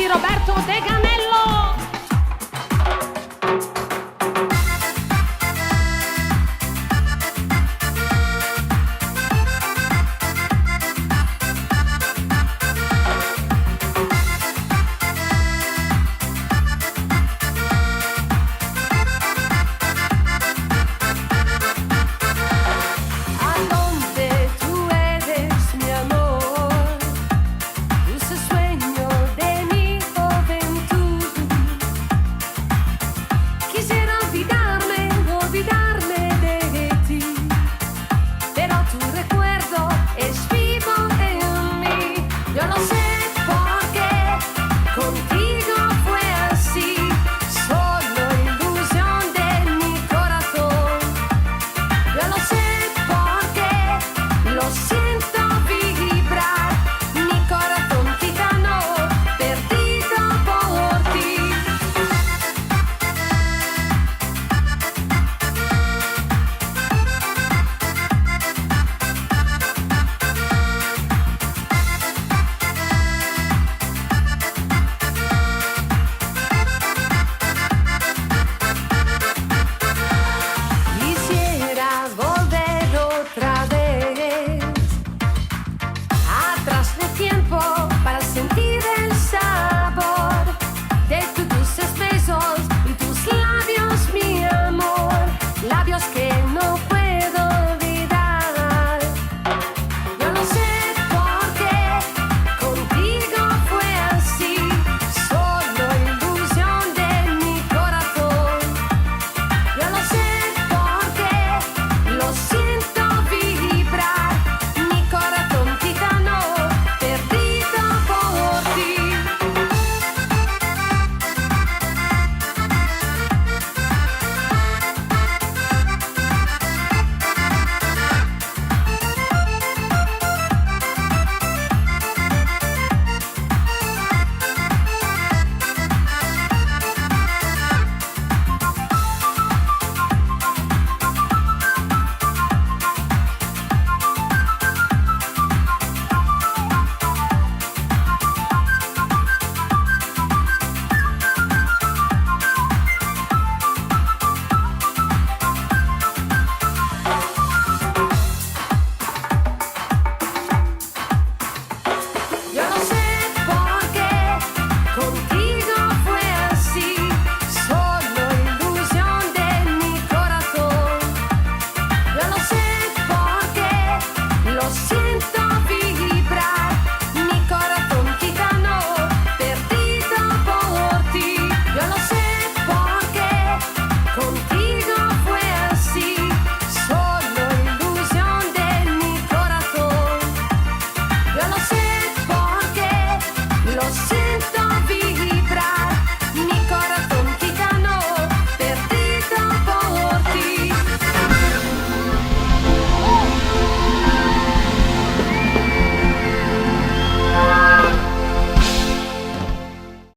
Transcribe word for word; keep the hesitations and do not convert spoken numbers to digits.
Roberto Deganello. ¿A dónde tú eres, mi amor? Dulce sueño de mi juventud. Quisiera olvidarme, olvidarme de ti, pero tu recuerdo es vivo en mí. Yo no sé por qué contigo fue así, solo ilusión de mi corazón. Yo no sé por qué lo siento vibrar, mi corazón gitano perdido por ti. Quisiera volver otra vez atrás de tiempo para sentir el sabor de tus dulces besos y tus labios, mi amor, labios que no puedo olvidar. Yo no sé por qué contigo fue así, solo ilusión de mi corazón. Yo no sé por qué lo siento vibrar, mi corazón gitano perdido por ti. Yo no sé por qué contigo fue así, solo ilusión de mi corazón. Yo no sé por qué lo siento vibrar, mi corazón gitano perdido por ti. Yo no sé por qué contigo fue así, solo ilusión de mi corazón. Yo no sé por qué lo siento